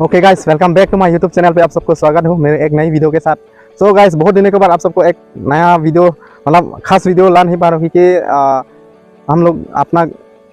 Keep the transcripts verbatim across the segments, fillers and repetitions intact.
Okay guys, welcome back to my YouTube channel पे आप सबको स्वागत हो मेरे एक नई वीडियो के साथ। सो गाइस, बहुत दिनों के बाद आप सबको एक नया वीडियो, मतलब खास वीडियो ला नहीं पा रहा हूँ क्योंकि आ, हम लोग अपना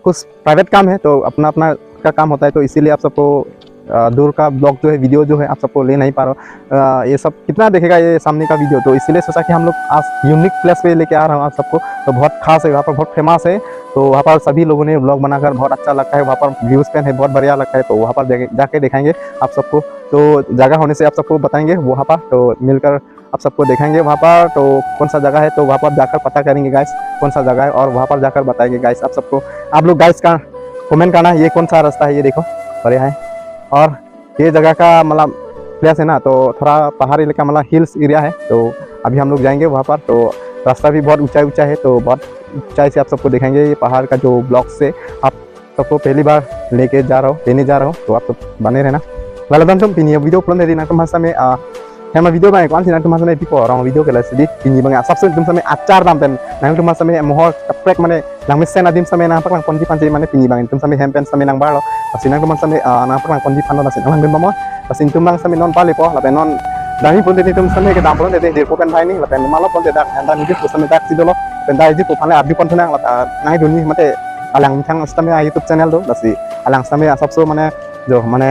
कुछ प्राइवेट काम है, तो अपना अपना का काम होता है, तो इसीलिए आप सबको आ, दूर का ब्लॉग जो है, वीडियो जो है, आप सबको ले नहीं पा रहा हूँ। आ, ये सब कितना देखेगा ये सामने का वीडियो, तो इसीलिए सोचा कि हम लोग आज यूनिक प्लेस पे लेके आ रहा हूँ आप सबको। तो बहुत खास है, वहाँ पर बहुत फेमस है, तो वहाँ पर सभी लोगों ने ब्लॉग बनाकर बहुत अच्छा लगता है, वहाँ पर व्यूज पेन है बहुत बढ़िया लगता है, तो वहाँ पर जाके, जाके दिखाएंगे आप सबको। तो जगह होने से आप सबको बताएंगे वहाँ पर, तो मिलकर आप सबको दिखाएंगे वहाँ पर, तो कौन सा जगह है, तो वहाँ पर जाकर पता करेंगे गाइस कौन सा जगह है, और वहाँ पर जाकर बताएंगे गाइस आप सबको। आप लोग गाइस का कमेंट करना, ये कौन सा रास्ता है, ये देखो, बढ़िया है। और ये जगह का मतलब प्लेस है ना, तो थोड़ा पहाड़ इलाका, मतलब हिल्स एरिया है, तो अभी हम लोग जाएंगे वहाँ पर। तो रास्ता भी बहुत ऊंचा ऊंचा है, तो बहुत ऊंचाई से आप सबको दिखाएंगे ये पहाड़ का जो ब्लॉग से आप सबको पहली बार लेके जा रहा हूँ, लेने जा रहा हूँ, तो आप सब बने रहना। Lalu tontum pini video pulang dari nangtum hasa me ah, hema video bang kwan si nangtum hasa me pipo orang video kela sidi pini bang asap se nangtum hasa me achar dam pen nangtum hasa me mohor kaprek mane nang mesen adim hasa me nangpaklang ponji phanji mane pini bang nangtum hasa me hem pen hasa me nangbarlo. Pasi nangtum hasa me ah, nangpaklang ponji phanlo nasi nanglang bim bamo. Pasi nangtum bang hasa me non pali po lapen non dami pun tini nangtum hasa me kedam pulang tete dirpo pen bhai ni lapen malo pon tedak anda nidi hasa me dak si dolo. Pen dai di po phanle arju pon thunang lapen nai duni mate alang thang hasa me ah, YouTube channel do lasi alang hasa me asap so mane jo mane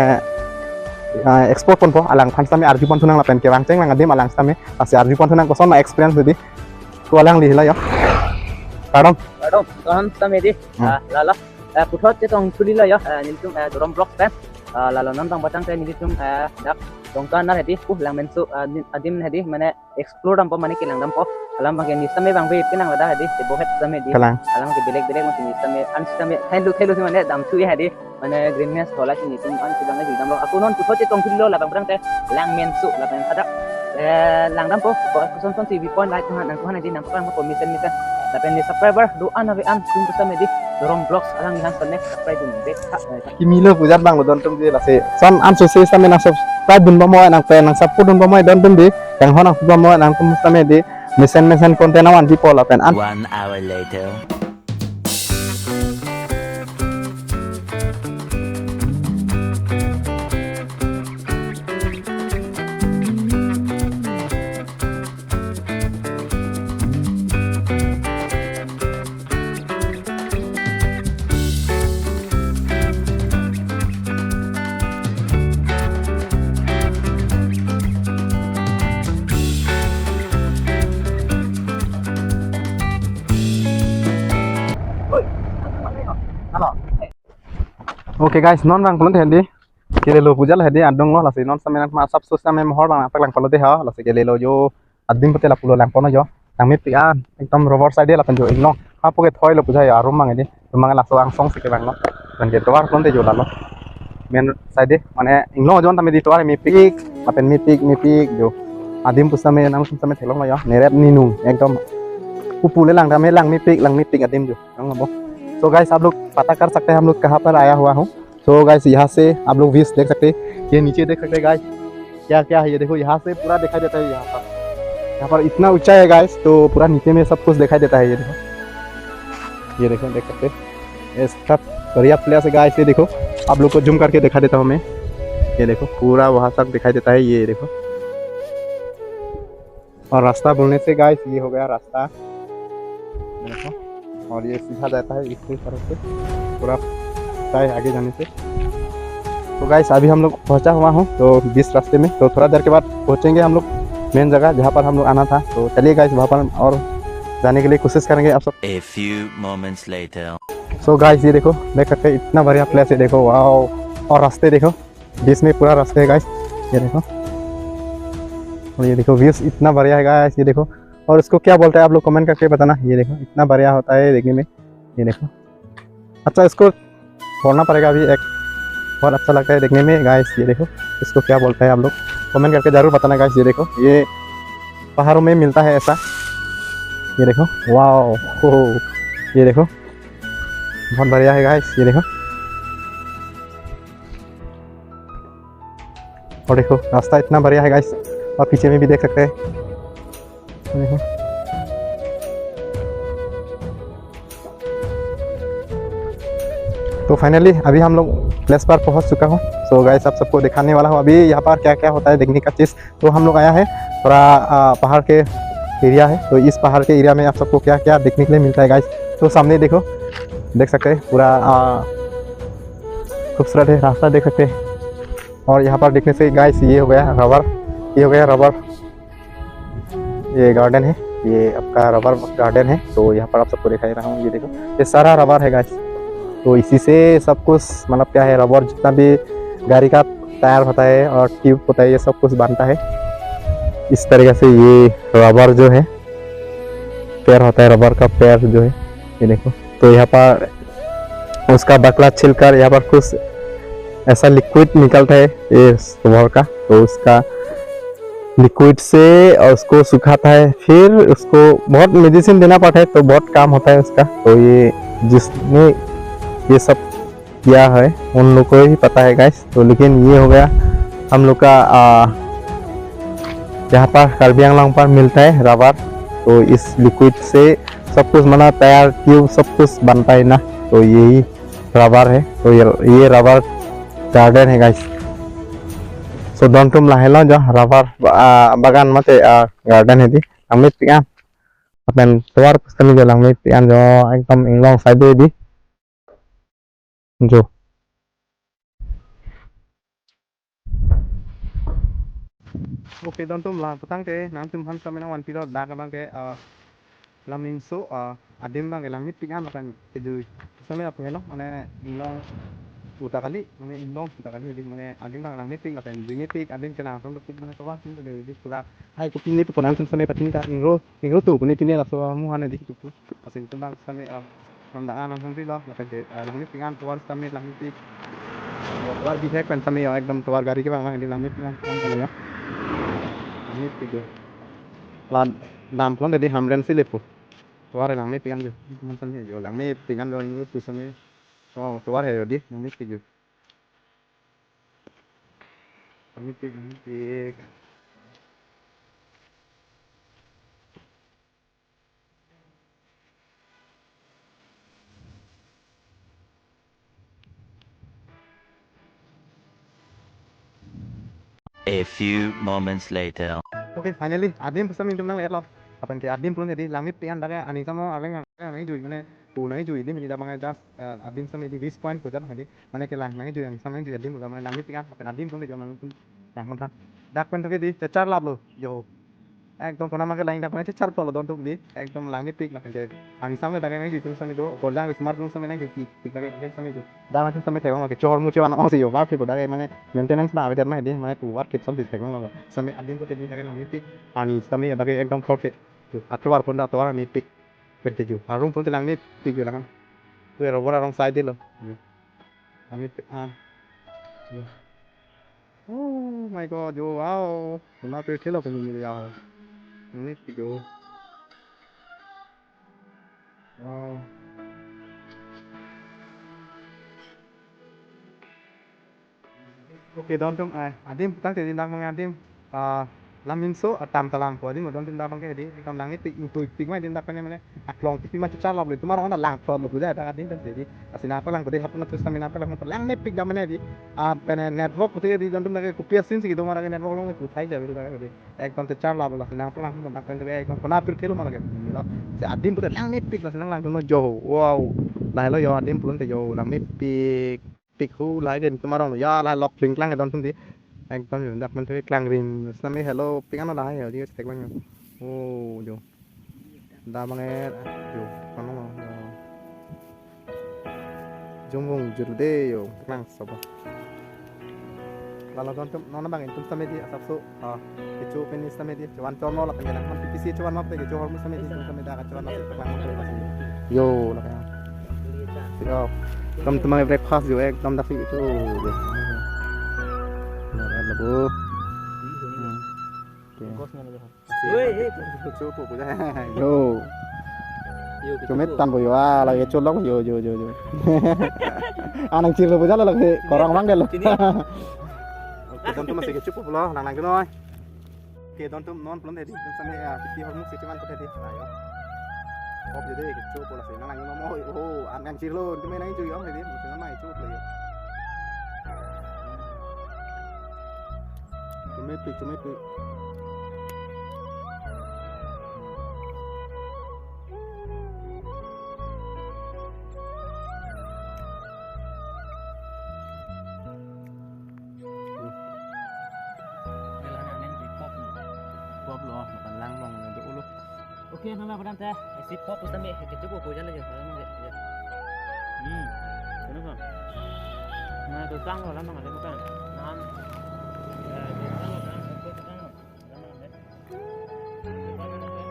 ah, explore ponpo alang phan hasa me arju pon thunang lapen kevang cheng lang adim alang hasa me lasi arju pon thunang koson ma experience didi. Ko alang lihila yo. Kardom. Kardom, kardom hasa me di. Hmm. Ah, lalo. Eh, puthot chetong thulilo yo. Eh, nelitum eh, Dorom Vlog pen. Ah, lalo non bang batang te nelitum eh, dak Dongka nar hedi. Uh, lang mensu ah, nin- adim hedi mane explore dampo mane kelang dampo. Alam bang ke ni hasa me bang be penang lada hedi. Te bohet hasa me di. Kelang. Alam ke belek belek mane ni hasa me an hasa me thailu thailu si mane dam thu hedi. Mane greenness thola si nelitum an si bang di damlo. Ako non puthot chetong thulilo labang batang te. Lang mensu labang hadak. Eh, lang dampo. Ko koson son si view point like tuhan nang tuhan aji nang tuhan ko mesen mesen. Lapen ni subscriber do an ave an tum hasa me di Dorom Vlogs alang ni hang pen subscribe dun be. Tha, eh, tha. Kimi lo pujar bang lo don tum di lasi. Son an suse hasa me nang subscribe dun bamo nang pen nang support dun bamo don tum di. Yang hon nang bamo nangtum hasa me di. Mesen mesen content awan di pola pen an. One hour later. Oke guys, non bang pulang hedi. Kelelo puja la hedi adung lo lasi non hasa me nang asap sus hasa me mohor bang nangpaklang palo de ha lasi kelelo yo. Adim pute lapulo lang pono yo. Nang mepik an ekdom rover side lapen jo inglong. Apo ke thoi lo puja yo arum mang edi. Rumang laso angsong si kevang lo. Lapen ke tovar ponte jo lalo. Main side mane inglong ajon tame di tovar mepik. Lapen mepik mepik jo. Adim pu hasa me nangtum hasa me theklong lo yo. Neret ninung ekdom. Pupu le lang tame lang mepik lang mepik adim jo. Nang lo bo. So guys, आप लोग पता कर सकते हैं हम लोग कहाँ पर आया हुआ हूँ। तो गाइस, यहाँ से आप लोग व्यूज देख सकते हैं, ये नीचे देख सकते हैं गाइस, क्या क्या है ये देखो, यहाँ से पूरा दिखाई देता है। यहाँ पर, यहाँ पर इतना ऊंचा है गाइस, तो पूरा नीचे में सब कुछ दिखाई देता है। ये देखो, ये देखो, देख सकते हैं, इसका बढ़िया प्लेस है गाइस। ये देखो, आप लोग को जूम करके दिखा देता हूँ मैं। ये देखो, पूरा वहाँ तक दिखाई देता है। ये देखो, और रास्ता बोलने से गाइस, ये हो गया रास्ता, देखो, और ये सीधा जाता है इसके तरफ से, पूरा जाता है आगे जाने से। तो गाइस, अभी हम लोग पहुंचा हुआ हूँ तो बीच रास्ते में, तो थोड़ा देर के बाद पहुंचेंगे हम लोग मेन जगह जहाँ पर हम लोग आना था। तो चलिए गाइस, वहाँ पर और जाने के लिए कोशिश करेंगे आप सब। A few moments later. So guys, ये देखो, देख सकते हैं इतना बढ़िया प्लेस है, देखो, वाओ। और रास्ते देखो, बीच में पूरा रास्ता है गाइस, ये देखो। और ये देखो, व्यूज इतना बढ़िया है गाइस, ये देखो। और इसको क्या बोलता है, आप लोग कमेंट करके बताना। ये देखो, इतना बढ़िया होता है देखने में। ये देखो, अच्छा, इसको फोड़ना पड़ेगा अभी, एक बहुत अच्छा लगता है देखने में गाइस। ये देखो, इसको क्या बोलता है, आप लोग कमेंट करके जरूर बताना गाइस। ये देखो, ये पहाड़ों में मिलता है ऐसा। ये देखो, वाओ, हो, ये देखो, बहुत बढ़िया है गाइस। ये देखो, और देखो, रास्ता इतना बढ़िया है गाइस, और पीछे में भी देख सकते हैं। देखो, तो फाइनली अभी हम लोग प्लेस पर पहुंच चुका हूँ। सो गाइस, आप सबको दिखाने वाला हूँ अभी यहाँ पर क्या क्या होता है देखने का चीज़। तो हम लोग आया है थोड़ा, आ, पहाड़ के एरिया है, तो इस पहाड़ के एरिया में आप सबको क्या क्या देखने के लिए मिलता है गाइस। तो सामने देखो, देख सकते हैं पूरा, आ, खूबसूरत है रास्ता, देख सकते हैं। और यहाँ पर देखने से गाइस, ये हो गया रबर, ये हो गया रबर, ये गार्डन है, ये आपका रबर गार्डन है। तो यहाँ पर आप सबको दिखाई रहा हूँ, ये देखो, ये सारा रबर है गाइस। तो इसी से सब कुछ, मतलब क्या है, रबर जितना भी गाड़ी का टायर होता है और ट्यूब होता है, ये सब कुछ बनता है। इस तरीके से ये रबर जो है, पेड़ होता है, रबर का पेड़ जो है, ये देखो। तो यहाँ पर उसका बकला छिलकर यहाँ पर कुछ ऐसा लिक्विड निकलता है ये रबर का, तो उसका लिक्विड से और उसको सुखाता है, फिर उसको बहुत मेडिसिन देना पड़ता है, तो बहुत काम होता है उसका। तो ये जिसने ये सब किया है उन लोग को ही पता है गाइस। तो लेकिन ये हो गया हम लोग का, आ, यहाँ पर कार्बी आंगलोंग पर मिलता है रबर, तो इस लिक्विड से सब कुछ, माना टायर ट्यूब सब कुछ बनता है ना। तो यही रबर है। तो ये, ये रबर गार्डन है guys. So don tum lahelo jo rubber, ah, bagan mate, ah, garden hedi. Langmepik an. Lapen tovar pusitame jo langmepik an jo ekdom inglong side hedi. Jo. Okay, don tum, la putangte nangtum aphan sitame nangvanpilo, dak abang ke, ah, lamningso, ah, adim abang ke langmepik an lapen kejui. Sitame lapu helo, mane inglong puta kali, mane inglong puta kali hedi, mane adim abang langmepik lapen juimepik, adim kenang atum dopik, mane tovar tum hedi pura. Hai, kopine pu nangtum sitame patini ta ingro, ingro tu, kopine pine laso amu hane di tu. Asin tum abang sitame, ah, ram dang an nangtum pilo, lapen ke, ah, langmepik an tovar sitame langmepik. Tovar bihek pen sitame yo, ekdom tovar gari kevang abang hedi langmepik an, kevang kali yo. Langmepik jo. La dam pulote hedi Hamren si lepo. Tovar langmepik an jo. Teman sitame jo langmepik an jo, ingro tu sitame. Oh, tovar he jo di, langmepik jo. Langmepik, langmepik. A few moments later. Okay, finally, adim pusitame nangtum nang-etlo. Lapen ke adim pulote hedi langmepik an dak ke aning samo areng nangkejui, mane pu nangkejui adim hedi, dak abang ke just, eh, adim sitame hedi views point pu jat hedi. Mane kelang nangkejui, aning samo nangkejui adim pu mane langmepik an, lapen adim pulote jo nangtum nangtum dak pen toke hedi chechar laplo jo. Ekdom konat ma kelang dak pen chechar laplo don tum hedi. Ekdom langmepik lapen ke aning samo dak ke nangkejui atum sitame do. Gorjang smart room sitame nangkejui, pik dak ke sitame jo. Dak nangtum sitame theklong ke chormu chevan ong si yo, var phi ko dak ke mane maintenance na avedet ma hedi, mane tovar kit som si theklong lo. Sitame adim pulote hedi dak ke langmepik. Aning sitame dak ke ekdom perfect. Atovar pon ta atovar mepik. Pente jo. Arum pon te langmepik jo lakan. Tu rubber arong side lo. Langmepik an. Jo. Oh my God, jo, wow. Konat pirthe lo pen jo ya. Langmepik jo. Wow. Okay, don tum, eh, adim putangte hedi dak abang adim, ah, lamningso, ah, tam talang ko adim don tum dak abang ke hedi, ekdom langmepik, ingtuipik ma hedi dak pen mane, aklong tipi ma chechar laplo, tomar ong na langtotlo pu ja dak adim pen hedi, asin apa lang ko hedi, hapun atus sitame apa lang ko langmepik dak mane hedi, ah, pen network pute hedi don tum dak ke kopi asin si kedo ma dak ke network along ke puthai ja hedi dak hedi, ekdom chechar laplo, asin apa lang ko dak pen hedi, ekdom konat pirthe lo ma dak ke, lo, si adim pute langmepik, asin lang langtum jo, wow, lahelo jo adim pulote jo, langmepik. Pik hu lahai ke tomar ong ya, lahai lok pling klang ke don tum hedi. Ekdom jo dak pen hedi klangrim sitame helo pik an lahai hedi theklong jo. Oh jo. Dak abang ke jo. Kono lo. Jumung jurde jo. Klang sobo. Lalo don tum non abang intum sitame hedi asapso. Ah, kecho pen sitame hedi, chevan chorlo lapen ke nang P P C chevan map ke kecho hormu sitame hedi, sitame dak chevan map ke lang map ke. Yo, lapen. Yo. Ekdom tomang breakfast jo, ekdom dak si kecho. Yo. Nah, labu. Hmm. Oke. Woi, eh. Kecho po, po, yo. Yo, kecho po. Chomet tan po yo, ah, lagi kecho lo, yo, yo, yo, yo. Anang chir lo, po jalo lagi, korang mang ke lo. Sini. Oke, don tum masih kecho po lo, nang nang kenoi. Oke, don tum non pulote hedi, don sitame ya, P P hormu si chevan pulote hedi. Ayo. Off jadi kecho pola sih nang nang mo oh an nang chirlo itu main nang jui om jadi mesti nang main chup lagi. Chumepik, chumepik. Pop lo, makan lang long nang do ulo. Oke, nana padan teh. Isi pop pusat me, kecho ko ko jale je, kalau mau ya. Hmm. Kenapa? Nah, tuh tang lo, lama nggak ada makan. Nan. Eh, tuh tang lo, tang, tuh tang lo. Lama nggak ada.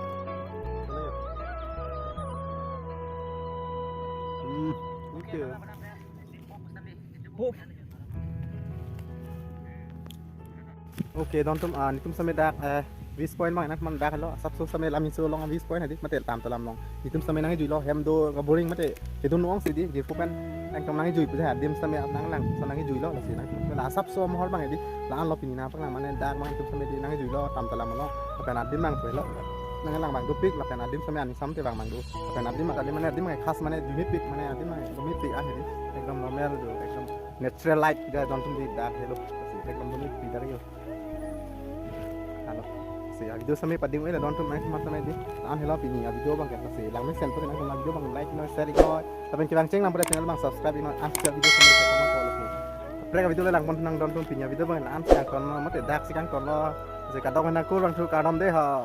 Hmm, oke. Pop. Oke, don atum, ah, netum same dak, eh, views point bang, nang man dak lo, asapso same lam inso long views point hadi, mate tam talam long. Netum same nangjuilo, hem do kaboring mate, kedun ong sidi, je pupen, nang tom nangjui puja, adim same nang lang, so nangjuilo, lasi nang, la asapso mohor bang hadi, la-an lo pini nang pang mane dak bang netum same di nangjuilo, tam talam lo, lapen adim nang pulo, nang lang bang dopik, lapen adim same ani samte bang bang do, lapen adim mate adim mane adim mane khas mane dumepik, mane adim mane dumepik ah hadi, ekdom normal do, ekdom natural light, ja don atum di dak helo, lasi ekdom dumepik dak yo. Halo. Si, ah, video same padim eh, don atum nang teman same di. An helo pini, ah, video bang kasi. Lang mesen pun nang video bang like no, share no. Lapen kevang cheng nang pada channel bang subscribe no. An si video same sama ko lagi. Prek video lang pon nang don atum pini, ah, video bang an si angkon no, mate dak si angkon no. Si kadok nang kurang tu kadam deh ha.